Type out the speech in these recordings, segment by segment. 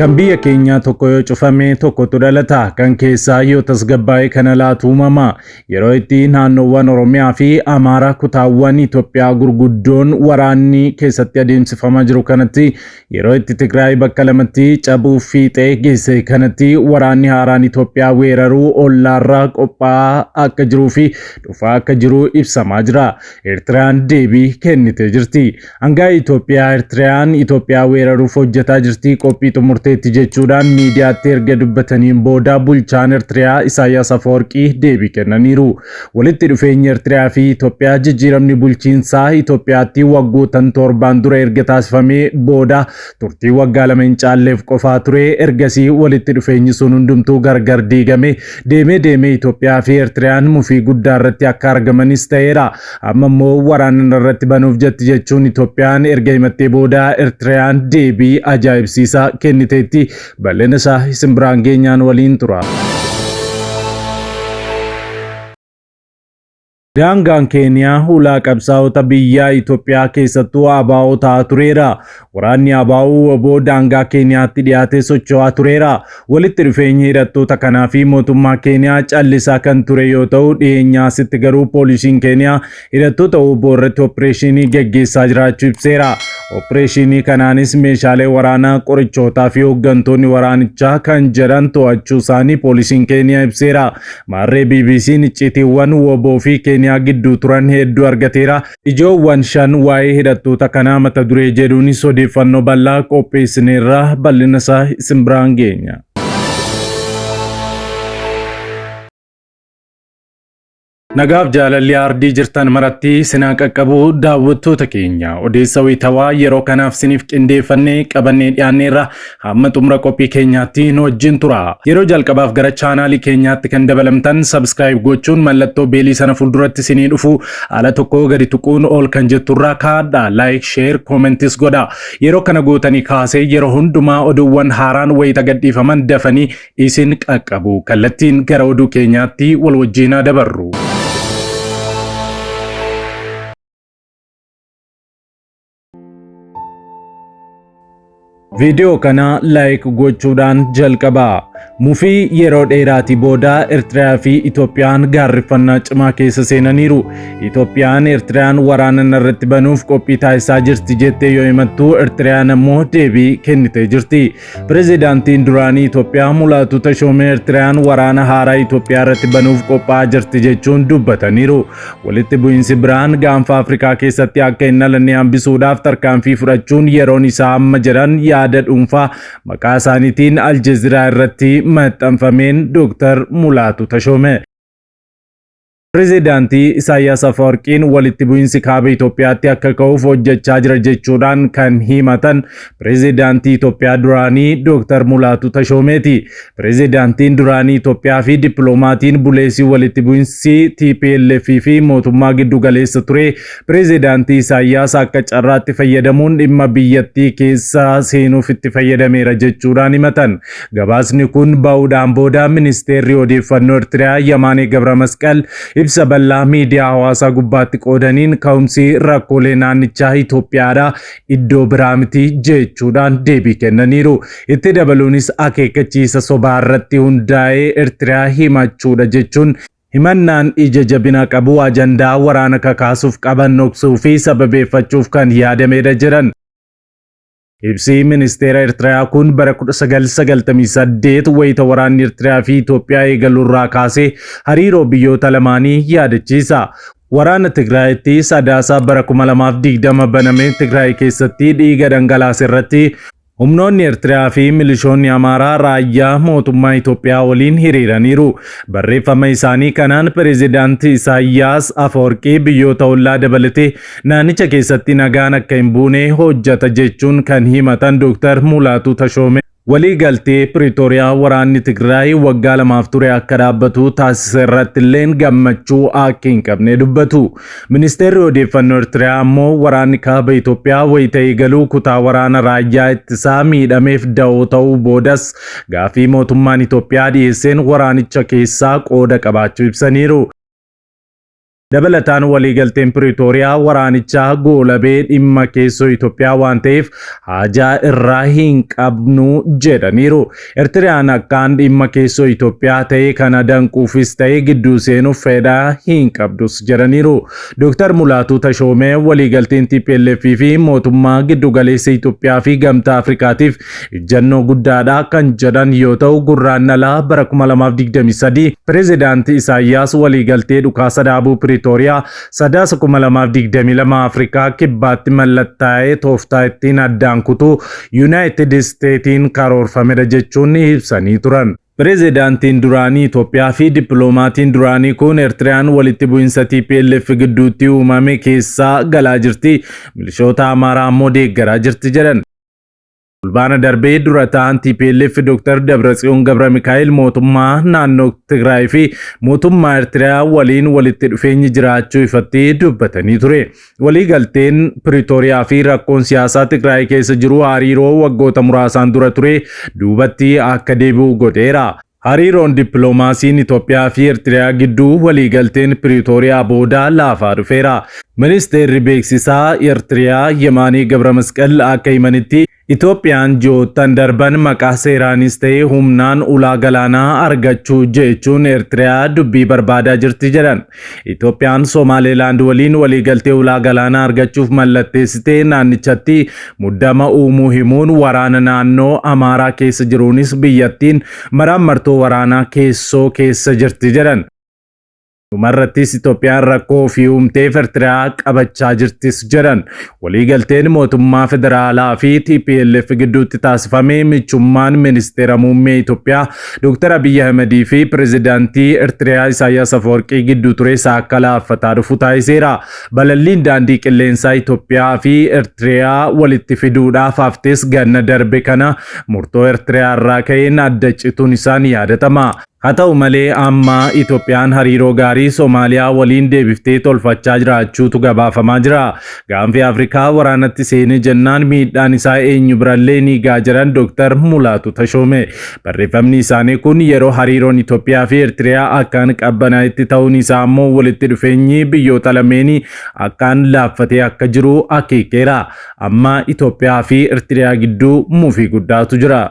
Kan biyya keenyaa tokko yoo cufame tokkotu dhalata. Kan keessaa yoo tasgabbaa'e kana laatu uumama. Yeroo itti naannoowwan Oromiyaa fi Amaaraa kutaawwan Itoophiyaa gurguddoon waraanni keessatti adeemsifamaa jiru kanatti yeroo itti Tigraay bakka lamatti cabuuf fiixee geesse kanatti waraanni haaraan Itoophiyaa weeraruu ollaarraa qophaa'aa akka jiruu fi dhufaa akka jiru ibsamaa jira. Eertiraan deebii kennitee jirti. Hangaa Itoophiyaa Eertiraan Itoophiyaa weeraruuf hojjetaa jirti qophii xumurteetti jechuudhaan miidiyaatti erga dubbataniin booda bulchaan Eertiriyaa Isaayyaas Afawarqii deebii kennaniiru. Walitti dhufeenyi Eertiriyaa fi Itoophiyaa jijjiiramni bulchiinsaa Itoophiyaatti waggootan torbaan dura erga taasifamee booda turtii waggaa 2 hin caalleef qofaa ture. Ergasii walitti dhufeenyi sun hundumtuu gargar diigame. Deemee deemee Itoophiyaa fi Eertiriyaan mufii guddaa irratti akka argamanis ta'eera. Amma immoo waraana irratti banuuf jetti jechuun Itoophiyaan erga himattee booda Eertiriyaan deebii ajaa'ibsiisaa kenniteetti. Bal'ina isaa isin biraan geenyaan waliin tura. Daangaan Keeniyaa hulaa qabsaa'ota biyyaa Itoophiyaa keessattuu ABO ta'aa tureera. Waraanni ABO WBO daangaa Keeniyaatti dhiyaatee socho'aa tureera. Walitti dhufeenyi hidhattoota kanaa fi mootummaa Keeniyaa callisaa kan ture yoo ta'u, dhiyeenya asitti garuu poolisiin Keeniyaa hidhattoota WBO irratti oppireeshinii geggeessaa jiraachuu ibseera. Oppireeshinii kanaanis meeshaalee waraanaa, qorichootaa fi hooggantoonni waraanichaa kan jedhan to'achuu isaanii poolisiin Keeniyaa ibseera. Maarree BBC'n icciitiiwwan WBO fi Keeniyaa gidduu turan hedduu argateera. Ijoowwan 5 waa'ee hidhattoota kanaa mata duree jedhuunis odeeffannoo bal'aa qopheessineerra bal'ina isaa isin biraan geenya. Nagaaf jaalalli aardii jirtan maratti sinaa qaqqabu daawwattoota keenya odeessa wayitawaa yeroo kanaaf siniif qindeeffannee qabannee dhiyaanneerra hamma xumura qophii keenyaatti nu wajjin tura. Yeroo jalqabaaf gara chaanaalii keenyaatti kan dabalamtan sabskiraayib gochuun mallattoo beelii sana fuulduratti sinii dhufu ala tokko gadi tuquun ol kan jetturraa kaadha laayik sheer koomentis godha. Yeroo kana gootanii kaasee yeroo hundumaa oduuwwan haaraan wayita gadhiifaman dafanii isin qaqqabu. Kallattiin gara oduu keenyaatti wal wajjin haa dabarru. Viidiyoo kana laayik gochuudhaan jalqabaa. Mufii yeroo dheeraatii booda Eertiriyaa fi Itoophiyaan gaarriffannaa cimaa keessa seenaniiru. Itoophiyaan Eertiriyaan waraana narratti banuuf qophii taasisaa jirti jettee yoo himattu Eertiriyaan ammoo deebii kennitee jirti. Pirezidaantiin duraanii Itoophiyaa Mulaatuu Tashoomee Eertiriyaan waraana haaraa Itoophiyaa irratti banuuf qophaa'aa jirti jechuun dubbataniiru. Walitti bu'iinsi biraan gaanfa Afrikaa keessatti akka hin dhalanne hambisuudhaaf tarkaanfii fudhachuun yeroon isaa amma jedhan yaada dhuunfaa maqaa isaaniitiin Aljeziraa irratti maxxanfameen Dr. Mulaatu Tashoome. Pirezidaantii Isaayyaas Afawarqiin walitti bu'iinsi kaaba Itoophiyaatti akka ka'uuf hojjechaa jira jechuudhaan kan himatan pirezidaantii Itoophiyaa duraanii Dr. Mulaatu Tashoomeeti. Pirezidaantiin duraanii Itoophiyaa fi dippiloomatiin buleessi walitti bu'insi TPLF fi mootummaa giddu galeessa ture pirezidaantii Isaayyaas akka carraatti fayyadamuun dhimma biyyattii keessa seenuuf itti fayyadameera jechuudhaan himatan. Gabaasni kun ba'uudhaan booda ministeerri odeeffannoo Ertiriyaa Yamaanee Gabramasqal ibsa bal'aa miidiyaa hawaasaa gubbaatti qoodaniin ka'umsi rakkoolee naannichaa Itoophiyaadha iddoo biraa miti jechuudhaan deebii kennaniiru. Itti dabaluunis akeekkachiisa sobaa irratti hundaa'ee Ertiriyaa himachuudha jechuun himannaan ija jabina qabu ajandaa waraana kakaasuuf qaban dhoksuu fi sababeeffachuuf kan yaadamedha jedhan. Ibsi ministeera Ertiriyaa kun bara 1998 wayita waraanni Ertiriyaa fi Itoophiyaa eegalurraa kaasee hariiroo biyyoota lamaanii yaadachiisa. Waraana Tigraayitti Sadaasa bara 2020 baname Tigraay keessatti dhiiga dhangalaase irratti humnoonni Ertiriyaa fi milishoonni Amaaraa raayyaa mootummaa Itoophiyaa waliin hiriiraniiru. Barreeffama isaanii kanaan pireezidaanti Isaayyaas Afawarqii biyyoota ollaa dabalatee naannicha keessatti nagaan akka hin buune hojjata jechuun kan himatan Dr. Mulaatuu Tashoomee walii galtee Piriitooriyaa waraanni Tigraay waggaa lamaaf ture akka dhaabbatu taasise irratti illeen gammachuu akka hin qabne dubbatu. Ministeerri odeeffannoo Ertiriyaa ammoo waraanni kaaba Itoophiyaa wayita eegaluu kutaa waraana raayyaa ittisaa miidhameef da'oo ta'uu boodas gaaffii mootummaan Itoophiyaa dhiyeesseen waraanicha keessaa qooda qabaachuu ibsaniiru. Dabalataan waliigalteen Piriitooriyaa waraanichaa goolabee dhimma keessoo Itoophiyaa waan ta'eef haajaa irraa hin qabnu jedhaniiru. Eertiriyaan akkaan dhimma keessoo Itoophiyaa ta'e kana danquufis ta'e gidduu seenuuf fedha hin qabdus jedhaniiru. Dr. Mulaatuu Tashoomee waliigalteen TPLF fi mootummaa giddugaleessa Itoophiyaa fi Gamtaa Afrikaatiif ijjannoo guddaadha kan jedhan yoo ta'u, Gurraandhala bara 2023 Pireezidaantii Isaayyaas waliigaltee dhukaasa dhaabuu Piriitooriyaa Sadaasa 2022 Afrikaa Kibbaatti mallattaa'ee tooftaa ittiin addaan kutuu Yuunaayitid Isteetiin karoorfamedha jechuun ibsanii turan. Pireezidaantiin duraanii Itoophiyaa fi dippiloomatiin duraanii kun Eertiriyaan walitti bu'insa TPLF gidduutti uumame keessaa galaa jirti, milishoota Amaaraa ammoo deeggaraa jirti jedhan. Fulbaana darbee dura ta'an TPLF Dr. Dabratsiyoon Gabra Mikaa'el mootummaa naannoo Tigraay fi mootummaa Eertiriyaa waliin walitti dhufeenyi jiraachuu ifatti dubbatanii ture. Waliigalteen Piriitooriyaa fi rakkoon siyaasaa Tigraay keessa jiru hariiroo waggoota muraasaan dura ture duubatti akka deebi'u godheera. Hariiroon dippiloomaasiin Itoophiyaa fi Eertiriyaa gidduu waliigalteen Piriitooriyaa booda laafaa dhufeera. Ministeerri beeksisaa Eertiriyaa Yemaanii Gabra Masqal akka himanitti, Itoophiyaan ji'oottan darban maqaa seeraanis ta'e humnaan ulaa galaanaa argachuu jechuun Eertiriyaa dubbii barbaadaa jirti jedhan. Itoophiyaan Somaalilaand waliin waliigaltee ulaa galaanaa argachuuf mallatteessitee naannichatti muddama uumuu himuun, waraana naannoo Amaaraa keessa jiruunis biyyattiin maraammartoo waraanaa keessoo keessa jirti jedhan. Dhumarrattis Itoophiyaan rakkoo ofii uumteef Eertiriyaa qabachaa jirtis jedhan. Waliigalteen mootummaa federaalaa fi TPLF gidduutti taasifame michummaan ministeera muummee Itoophiyaa Dr. Abiyyi Ahmedii fi pireezidaantii Eertiriyaa Isaayyaas Afwerqii gidduu ture akka laaffataa dhufu taasiseera. Balalliin daandii qilleensaa Itoophiyaa fi Eertiriyaa walitti fiduudhaaf haftes ganna darbe kana murtoo Eertiriyaa irraa ka'een adda cituun isaan yaadatama. Haa ta'u malee, amma Itoophiyaan hariiroo gaarii Soomaaliyaa waliin deebiftee tolfachaa jiraachuutu gabaafamaa jira. Gaanfi Afrikaa waraanatti seenee jennaan miidhaan isaa eenyu birallee ni ga'a jedhan Dr. Mulaatu Tashoome. Barreeffamni isaanii kun yeroo hariiroon Itoophiyaa fi Eertiriyaa akkaan qabbanaa'etti ta'uun isaa ammoo walitti dhufeenyi biyyoota lameenii akkaan laaffatee akka jiru akeekeera. Amma Itoophiyaa fi Eertiriyaa gidduu mufii guddaatu jira.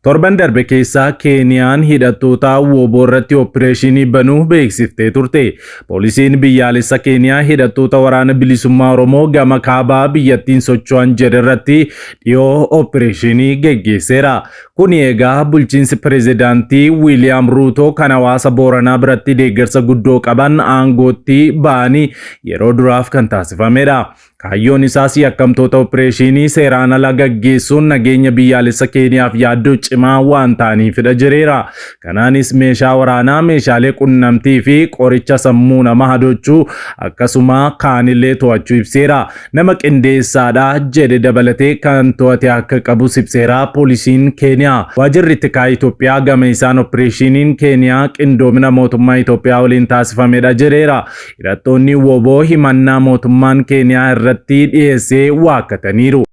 Torban darbe keessaa Keeniyaan hidhattoota WBO irratti opereeshinii banuu beeksiftee turte. Poolisiin biyyaalessa Keeniyaa hidhattoota Waraana Bilisummaa Oromoo gama kaabaa biyyattiin socho'an jedhe irratti dhiyoo opereeshinii geggeesseera. Kuni egaa bulchiinsi pireezidaantii Wiiliyaam Ruutoo kan hawaasa Booranaa biratti deeggarsa guddoo qaban aangootti ba'anii yeroo duraaf kan taasifamedha. Kaayyoon isaas yakkamtoota opereeshinii seeraan ala gaggeessuun nageenya biyyaalessa Keeniyaaf yaaddoo cimaa waan ta'aniifidha jedheera. Kanaanis meeshaa waraanaa, meeshaalee qunnamtii fi qoricha sammuu nama hadochuu akkasuma kaanillee to'achuu ibseera. Nama qindeessaadha jedhe dabalatee kan to'ate akka qabus ibseera poolisiin Keeniyaa. Waajirri tikaa Itoophiyaa gama isaan opereeshiniin Keeniyaa qindoomina mootummaa Itoophiyaa waliin taasifamedha jedheera. Hidhattoonni WBO himannaa mootummaan Keeniyaa irratti dhiyeessee waakkataniiru.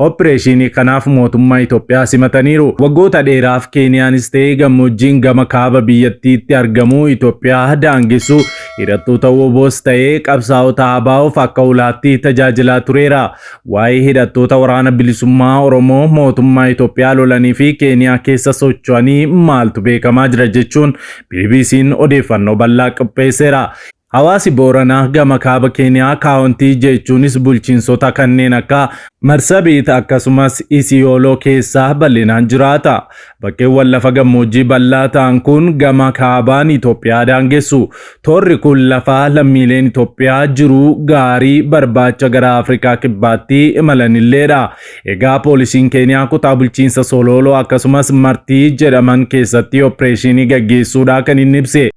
Opereeshinii kanaaf mootummaa Itoophiyaa simataniiru. Waggoota dheeraaf Keeniyaanis ta'ee gammoojjiin gama kaaba biyyattiitti argamu Itoophiyaa daangessu hidhattoota WBOs ta'ee qabsaa'ota ABO'f akka ulaatti tajaajilaa tureera. Waa'ee hidhattoota Waraana Bilisummaa Oromoo mootummaa Itoophiyaa lolanii fi Keeniyaa keessa socho'anii maaltu beekamaa jira jechuun BBC'n odeeffannoo bal'aa qopheesseera. Hawaasi Booranaa gama kaaba Keeniyaa kaawontii jechuunis bulchiinsota kanneen akka Marsabiit akkasumas Isiyooloo keessaa bal'inaan jiraata. Bakkeewwan lafa gammoojjii bal'aa ta'an kun gama kaabaan Itoophiyaa daangessu. Toorri kun lafa lammiileen Itoophiyaa jiruu gaarii barbaacha gara Afrikaa Kibbaatti imalanilleedha. Egaa poolisiin Keeniyaa kutaa bulchiinsa Solooloo akkasumas Martii jedhaman keessatti opereeshinii gaggeessuudha kan inni ibse.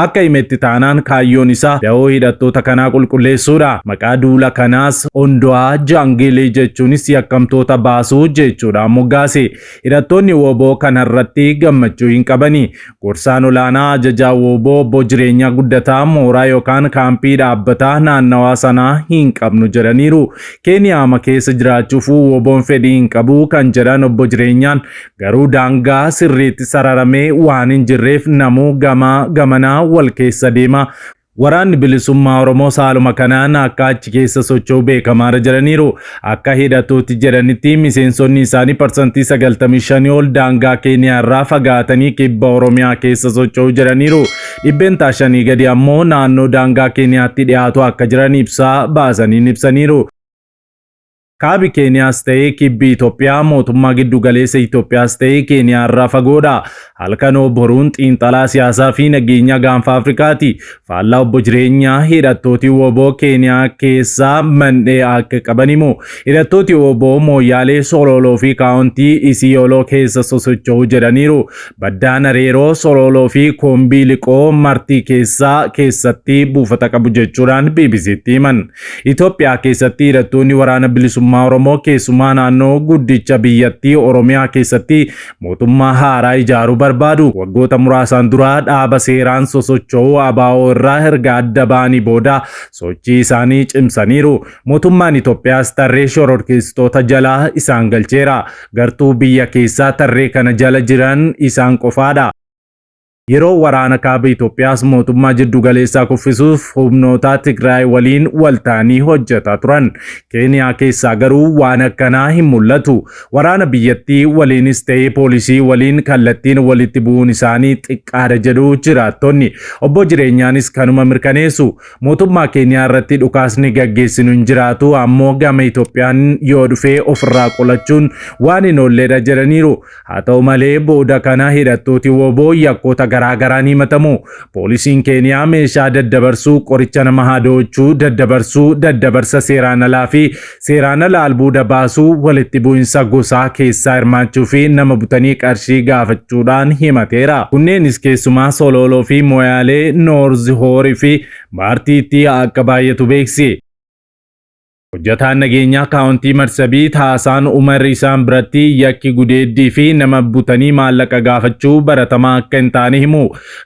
Akka himetti taanaan kaayyoon isaa da'oo hidhattoota kanaa qulqulleessuudha. Maqaa duula kanaas Ondo'aa Jaangilee jechuunis yakkamtoota baasuu jechuudhaan moggaase. Hidhattoonni WBO kanarratti gammachuu hin qabani. Gorsaan olaanaa ajajaa WBO obbo Jireenyaa Guddataa mooraa yookaan kaampii dhaabbataa naannawaa sanaa hin qabnu jedhaniiru. Keeniyaama keessa jiraachuuf WBOn fedhii hin qabu kan jedhan obbo Jireenyaan garuu daangaa sirriitti sararamee waan hin jirreef namuu gamaa gamanaa wal keessa deema. Waraanni bilisummaa Oromoo saaluma kanaan akka achi keessa socho'u beekamaadha jedhaniiru. Akka hidhattooti jedhanitti miseensonni isaanii 95% ol daangaa Keeniyaa irraa fagaatanii kibba Oromiyaa keessa socho'u jedhaniiru. 5% gadi ammoo naannoo daangaa Keeniyaatti dhiyaatu akka jiran ibsaa baasaniin ibsaniiru. Kaabi Keeniyaas ta'ee kibbi Itoophiyaa mootummaa giddu galeessa Itoophiyaas ta'ee Keeniyaa irraa fagoodha. Halkanoo boruun xiinxalaa siyaasaa fi nageenya gaanfa Afrikaati. Faallaa obbo Jireenyaa hidhattooti WBO Keeniyaa keessaa mandhee akka qaban himu. Hidhattooti WBO Mooyyaalee, Sololoo fi Kaawuntii Isiyooloo keessa sosocho'u jedhaniiru. Baddaan Areeroo, Sololoo fi Koombii Liqoo Martii keessaa keessatti buufata qabu jechuudhaan BBCtti himan. Itoophiyaa keessatti hidhattoonni waraana bilisummaa Oromoo keessumaa naannoo guddicha biyyattii Oromiyaa keessatti mootummaa haaraa ijaaruu barbaadu. Waggoota muraasaan dura dhaaba seeraan sosocho'uu ABO irraa erga adda ba'anii booda sochii isaanii cimsaniiru. Mootummaan Itoophiyaas tarree shororkeessitoota jalaa isaan galcheera. Gartuu biyya keessaa tarree kana jala jiran isaan qofaadha. Yeroo waraana kaaba Itoophiyaas mootummaa jiddu galeessaa kuffisuuf humnoota Tigraay waliin wal ta'anii hojjetaa turan. Keeniyaa keessaa garuu waan akkanaa hin mul'atu. Waraana biyyattii waliinis ta'ee poolisii waliin kallattiin walitti bu'uun isaanii xiqqaadha jedhu jiraattonni. Obbo Jireenyaanis kanuma mirkaneessu. Mootummaa Keeniyaa irratti dhukaasni gaggeessinu hin jiraatu ammoo gama Itoophiyaan yoo dhufee ofirraa qolachuun waan hin oolledha jedhaniiru. Haa ta'u malee booda kana hidhattooti WBO yakkoota garaa garaan himatamu. Poolisiin Keeniyaa meeshaa daddabarsuu, qoricha nama hadoochuu, daddabarsuu, daddabarsa seeraan alaa fi seeraan ala albuuda baasuu, walitti bu'insa gosaa keessaa hirmaachuu fi nama butanii qarshii gaafachuudhaan himateera. Kunneenis keessumaa Sololoo fi Moyaalee, Noorz Hoorii fi Maartiitti akka baay'atu beeksi. Hojjetaan nageenyaa kaawuntii Marsabiit Haasaan Umar isaan biratti yakki gudeeddii fi nama butanii maallaqa gaafachuu baratamaa akka hin taane himu.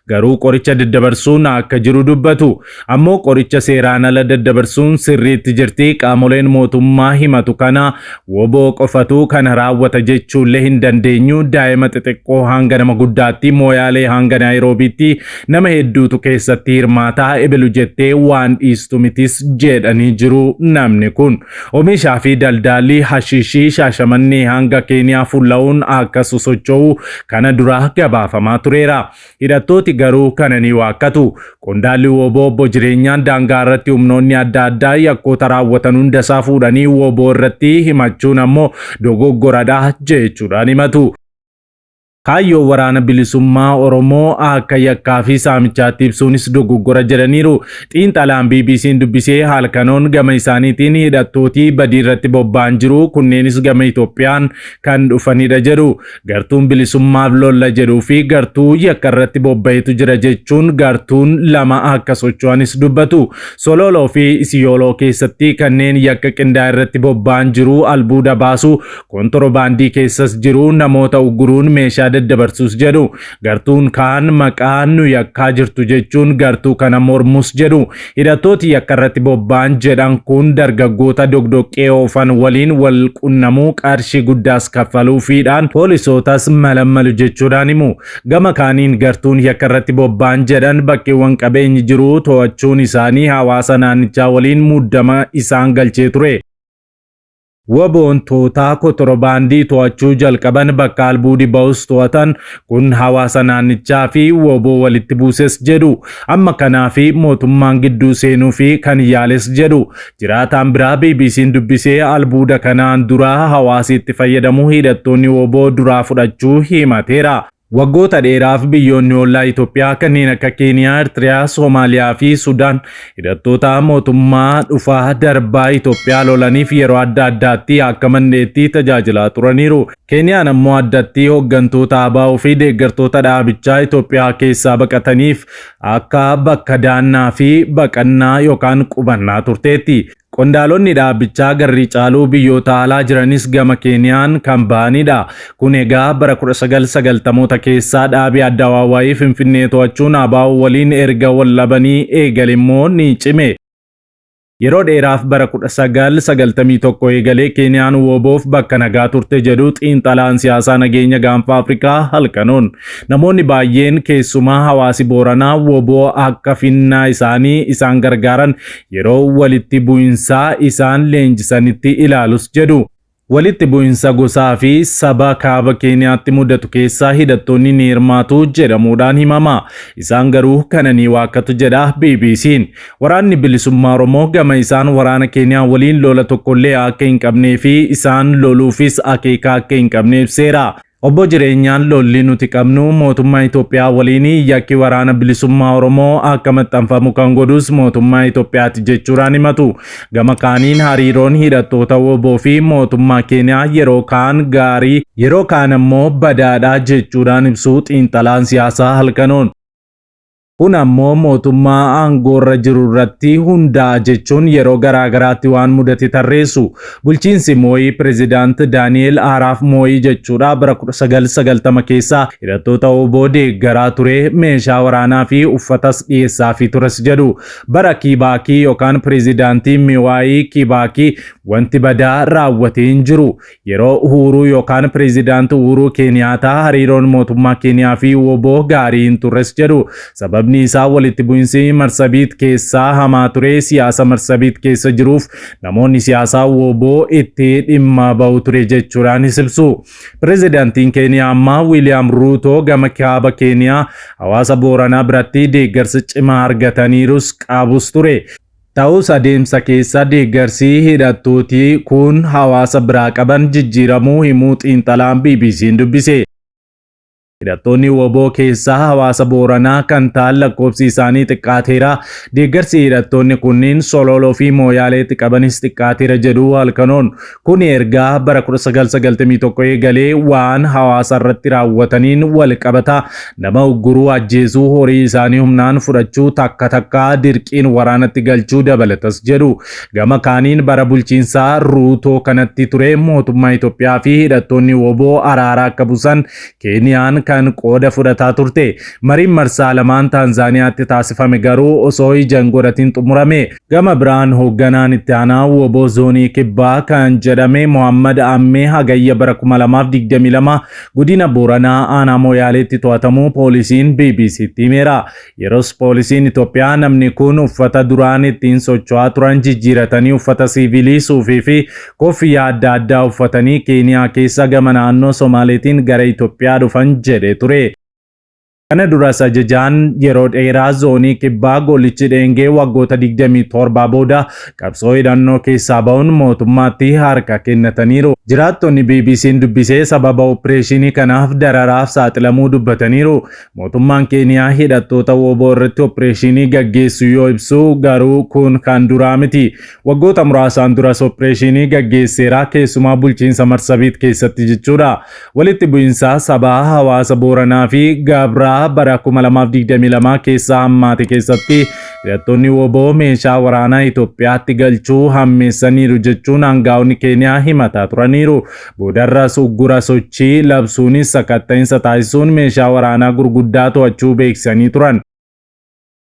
Garuu qoricha daddabarsuun akka jiru dubbatu. Ammoo qoricha seeraan ala daddabarsuun sirriitti jirti. Qaamoleen mootummaa himatu kana WBO qofatu kana raawwata jechuullee hin dandeenyu. Daa'ima xixiqqoo hanga nama guddaatti Mooyaalee hanga Naayiroobiitti nama hedduutu keessatti hirmaataa ebelu jettee waan dhiistu mitis jedhanii jiru namni kun. Oomishaa fi daldaalli hashiishii Shaashamannee hanga Keeniyaa fulla'uun akka sosocho'u kana dura gabaafamaa tureera. Hidhattooti garuu kana ni waakkatu. Qondaalli WBO obbo Jireenyaan daangaa irratti humnoonni adda addaa yakkoota raawwatan hundasaa fuudhanii WBO irratti himachuun ammoo dogoggoradha jechuudhaan himatu. Kaayyoo waraana bilisummaa Oromoo akka yakkaa fi saamichaatti ibsuunis dogoggora jedhaniiru. Xiinxalaan BBC'n dubbisee halkanoon gama isaaniitiin hidhattootii badii irratti bobba'an jiru. Kunneenis gama Itoophiyaan kan dhufanidha jedhu. Gartuun bilisummaaf lolla jedhuu fi gartuu yakka irratti bobba'etu jira jechuun gartuun lama akka socho'anis dubbatu. Sololoo fi Isiyooloo keessatti kanneen yakka qindaa'e irratti bobba'an jiru albuuda baasu Kontorobaandii keessas jiru namoota ugguruun meeshaa daddabarsus jedhu. Gartuun kaan maqaa nu yakkaa jirtu jechuun gartuu kana mormus jedhu. Hidhattooti yakka irratti bobba'an jedhan kun dargaggoota doqdoqqee oofan waliin wal qunnamuu qarshii guddaas kaffaluufiidhaan poolisootas malammalu jechuudhaan himu. Gama kaaniin gartuun yakka irratti bobba'an jedhan bakkeewwan qabeenyi jiru to'achuun isaanii hawaasa naannichaa waliin muddama isaan galchee ture. WBOn tootaa kotorobaandii to'achuu jalqaban bakka albuudi ba'us to'atan kun hawaasa naannichaa fi WBO walitti buuses jedhu. Amma kanaafi mootummaan gidduu seenuu fi kan yaales jedhu. Jiraataan biraa BBC'n dubbisee albuuda kanaan dura hawaasi itti fayyadamu hidhattoonni WBO duraa fudhachuu himateera. Waggoota dheeraaf biyyoonni ollaa Itoophiyaa kanneen akka Keeniyaa, Eertiriyaa, Soomaaliyaa fi Sudaan hidhattoota mootummaa dhufaa darbaa Itoophiyaa lolaniif yeroo adda addaatti akka mandeetti tajaajilaa turaniiru. Keeniyaan ammoo addatti hooggantoota ABO fi deeggartoota dhaabichaa Itoophiyaa keessaa baqataniif akka bakka daannaa fi baqannaa yookaan qubannaa turteetti. Qondaalonni dhaabichaa garri caaluu biyyoota alaa jiranis gama Keeniyaan kan ba'anidha. Kun egaa bara 1990moota keessaa dhaabii Addawaawaayii Finfinnee to'achuun ABO waliin erga wal dhabanii eegale immoo ni cime. Yeroo dheeraaf bara 1991 eegalee Keeniyaan WBOf bakka nagaa turte jedhu xiinxalaan siyaasaa nageenya gaanfa Afrikaa halkanoon. Namoonni baay'een keessumaa hawaasi Booranaa WBO akka finnaa isaanii isaan gargaaran yeroo walitti bu'insaa isaan leenjisanitti ilaalus jedhu. Walitti bu'insa gosaa fi saba kaaba Keeniyaatti mudatu keessaa hidhattoonni ni hirmaatu jedhamuudhaan himama. Isaan garuu kana ni waakkatu jedha BBC'n. Waraanni bilisummaa Oromoo gama isaan waraana Keeniyaa waliin lola tokkollee akka hin qabnee fi isaan loluufis akeeka akka hin qabne ibseera. Obbo Jireenyaan lolli nuti qabnu mootummaa Itoophiyaa waliin yakki waraana bilisummaa Oromoo akka maxxanfamu kan godhus mootummaa Itoophiyaati jechuudhaan himatu. Gama kaaniin hariiroon hidhattoota WBO fi mootummaa Keeniyaa yeroo kaan gaarii yeroo kaan ammoo badaadha jechuudhaan ibsu xiinxalaan siyaasaa halkanoon. Kun ammoo mootummaa aangoorra jiru irratti hundaa'a jechuun yeroo garaa garaatti waan mudate tarreessu. Bulchiinsi Mooyii Pireezidaant Daani'el Araap Mooyii jechuudha bara 1990 keessa hidhattoota WBO deeggaraa ture meeshaa waraanaa fi uffatas dhiyeessaafii tures jedhu. Bara Kibaakii yookaan Pireezidaantii Miwaayii Kibaakii wanti badaa raawwatee hin jiru. Yeroo Uhuruu yookaan Pireezidaant Uhuruu Keeniyaataa hariiroon mootummaa Keeniyaa fi WBO gaarii hin turres jedhu. Sababni isaa walitti bu'insi Marsabiit keessaa hamaa ture siyaasa Marsabiit keessa jiruuf namoonni siyaasaa WBO itti dhimma ba'u ture jechuudhaanis ibsu. Pireezidaantiin Keeniyaa ammaa Wiiliyaam Ruutoo gama kaaba Keeniyaa hawaasa Booranaa biratti deeggarsa cimaa argataniirus qabus ture. Ta'us adeemsa keessa deeggarsi hidhattooti kun hawaasa biraa qaban jijjiiramuu himuu xiinxalaan BBC'n dubbise. Hidhattoonni WBO keessaa hawaasa Booranaa kan ta'an lakkoofsi isaanii xiqqaateera. Deeggarsi hidhattoonni kunniin Sololoo fi Mooyaaleetti qabanis xiqqaateera jedhu halkanoon. Kun ergaa bara 1991 eegalee waan hawaasa irratti raawwataniin wal qabata. Nama ugguruu, ajjeesuu, horii isaanii humnaan fudhachuu, takka takka dirqiin waraanatti galchuu dabalatas jedhu. Gama kaaniin bara bulchiinsaa Ruutoo kanatti ture mootummaa Itoophiyaa fi hidhattoonni WBO araara akka buusan Keeniyaan kan qooda fudhataa turte. Mariin marsaa lamaan Taanzaaniyaatti taasifame garuu osoo ija hin godhatin xumurame. Gama biraan hoogganaan itti aanaa WBO zoonii kibbaa kan jedhame Mohammad Ammee hagayya bara 2022 godina Booranaa aanaa Mooyaaleetti to'atamuu poolisiin BBCtti himeera. Yeroos poolisiin Itoophiyaa namni kun uffata duraan ittiin socho'aa turan jijjiiratanii uffata siivilii, suufii fi koffiyyaa adda addaa uffatanii Keeniyaa keessa gama naannoo Somaaleetiin gara Itoophiyaa dhufan jedhee ture. Kana duras ajajaan yeroo dheeraa zoonii kibbaa Golichi Dheengee waggoota 27 booda qabsoo hidhannoo keessaa ba'uun mootummaatti harka kennataniiru. Jiraattonni BBC'n dubbisee sababa opereeshinii kanaaf dararaaf saaxilamuu dubbataniiru. Mootummaan Keeniyaa hidhattoota WBO irratti opereeshinii gaggeessu yoo ibsu garuu kun kan duraa miti. Waggoota muraasaan duras opereeshinii gaggeesseera keessumaa bulchiinsa Marsabiit keessatti jechuudha. Walitti bu'insa sabaa hawaasa Booranaa fi Gabraa bara 2022 keessa hammaate keessatti hidhattoonni WBO meeshaa waraanaa Itoophiyaatti galchuu hammeessaniiru jechuun aangaa'onni Keeniyaa himataa turaniiru. Boodarras uggura sochii labsuunis sakatta'insa taasisuun meeshaa waraanaa gurguddaa to'achuu beeksisanii turan.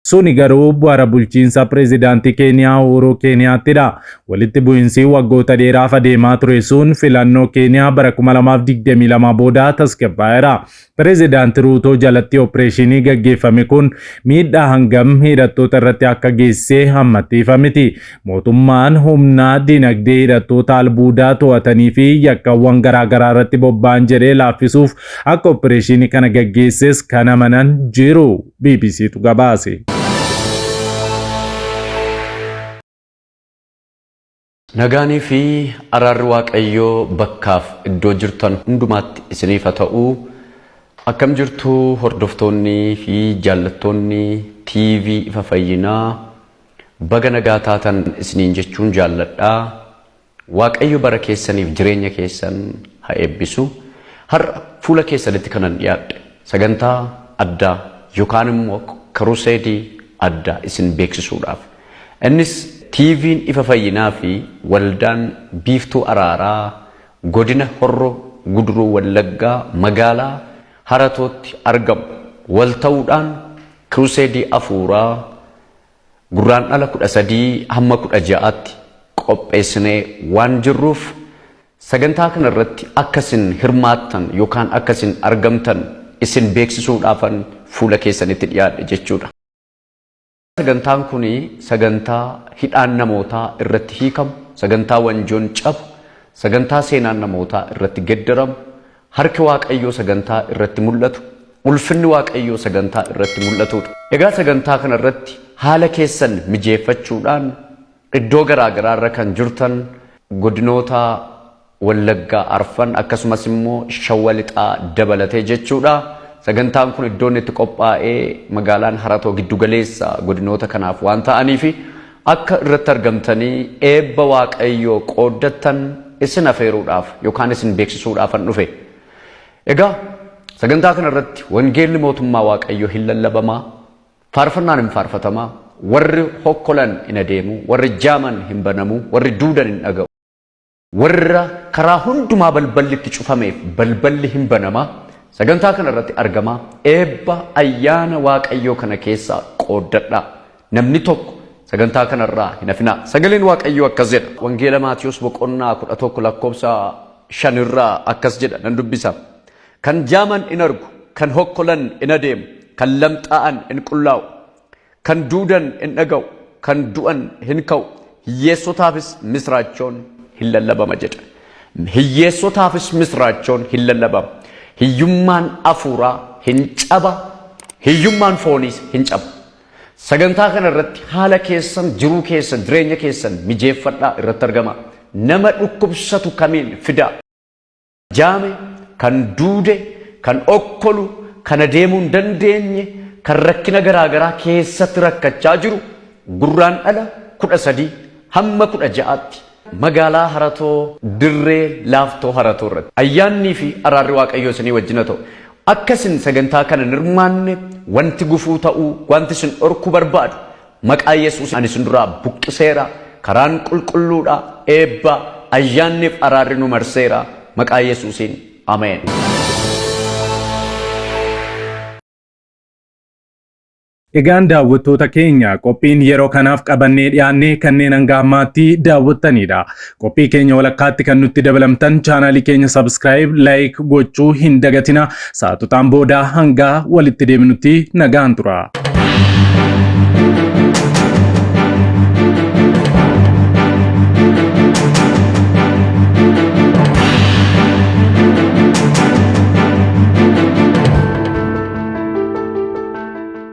Suni garuu bara bulchiinsa pireezidaantii Keeniyaa Uhuruu Keeniyaattidha. Walitti bu'insi waggoota dheeraaf adeemaa ture sun filannoo Keeniyaa bara 2022 booda tasgabbaa'eera. Pireezidaanti Ruutoo jalatti opereeshinii gaggeeffame kun miidhaa hangam hidhattoota irratti akka geessise ammatti ifa miti. Mootummaan humna dinagdee hidhattoota albuudaa to'atanii fi yakkawwan garaagaraa irratti bobba'an jedhee laaffisuuf akka opereeshinii kana gaggeesses kan amanan jiru. BBCtu gabaase. Nagaanii fi araarri Waaqayyoo bakkaaf iddoo jirtan hundumaatti isiniif haa ta'u. Akkam jirtu hordoftoonni fi jaallattoonni TV Ifa Fayyinaa baga nagaa taatan isiniin jechuun jaalladha. Waaqayyo bara keessaniif jireenya keessan haa eebbisu. Har'a fuula keessanitti kanan dhiyaadhe sagantaa addaa yookaan immoo karuseedii addaa isin beeksisuudhaaf. Innis TV'n Ifa Fayyinaa fi waldaan Biiftuu Araaraa godina Horro Guduruu Wallaggaa magaalaa Haratootti argamu wal ta'uudhaan kiruseedii afuuraa Gurraandhala 13 hamma 16tti qopheessinee waan jirruuf sagantaa kana irratti akka isin hirmaattan yookaan akka isin argamtan isin beeksisuudhaafan fuula keessanitti dhiyaadhe jechuudha. Sagantaan kun sagantaa hidhaan namootaa irratti hiikamu, sagantaa wanjoon cabu, sagantaa seenaan namootaa irratti geddaramu, harki Waaqayyoo sagantaa irratti mul'atu, ulfinni Waaqayyoo sagantaa irratti mul'atudha. Egaa sagantaa kana irratti haala keessan mijeeffachuudhaan iddoo garaa garaa irra kan jirtan godinoota Wallaggaa arfan akkasumas immoo Shawwa Lixaa dabalatee jechuudha. Sagantaan kun iddoon itti qophaa'ee magaalaan Haratoo giddugaleessa godinoota kanaaf waan ta'aniif akka irratti argamtanii eebba Waaqayyoo qooddattan isin afeeruudhaaf yookaan isin beeksisuudhaafan dhufe. Egaa sagantaa kana irratti wangeelli mootummaa Waaqayyoo hin lallabamaa, faarfannaan hin faarfatamaa, warri hokkolan hin adeemu, warri jaaman hin banamu, warri duudan hin dhaga'u. Warra karaa hundumaa balballi itti cufameef balballi hin banama. Sagantaa kana irratti argamaa. Eebba ayyaana Waaqayyoo kana keessaa qooddadhaa. Namni tokko sagantaa kanarraa hin hafinaa. Sagaleen Waaqayyoo akkas jedha. Wangeela Maatiyus boqonnaa 11 lakkoofsa 5 irraa akkas jedha nan dubbisa. Kan jaaman in argu, kan hokkolan in adeemu, kan lamxaa'an in qullaa'u, Kan duudan in dhaga'u, kan du'an hin ka'u, hiyyeessotaafis misraachoon hin lallabama jedha. Hiyyeessotaafis misraachoon hin lallabama. Hiyyummaan afuuraa hin caba, hiyyummaan fooniis hin caba. Sagantaa kana irratti haala keessan, jiruu keessan, jireenya keessan mijeeffadhaa irratti argama. Nama dhukkubsatu kamiin fidaa. Jaame, kan duude, kan okkolu, kan adeemuu hin dandeenye, kan rakkina garaa garaa keessatti rakkachaa jiru Gurraandhala 13 hamma 16tti magaalaa Haratoo Dirree Laaftoo Haratoo irratti. Ayyaannii fi araarri Waaqayyoo isinii wajjin haa ta'u. Akka isin sagantaa kana hin hirmaanne wanti gufuu ta'uu, wanti isin dhorkuu barbaadu Maqaa Yesuusiin ani isin duraa buqqiseera. Karaan qulqulluudha. Eebba, ayyaanniif araarri nu marseera. Maqaa Yesuusiin. Ameen. Egaan daawwattoota keenya qophiin yeroo kanaaf qabannee dhiyaanne kanneen hanga ammaatti daawwattanidha. Qophii keenya walakkaatti kan nutti dabalamtan chaanaalii keenya subscribe, like gochuu hin dagatina. Sa'aatotaan booda hanga walitti deebinutti nagaan tura.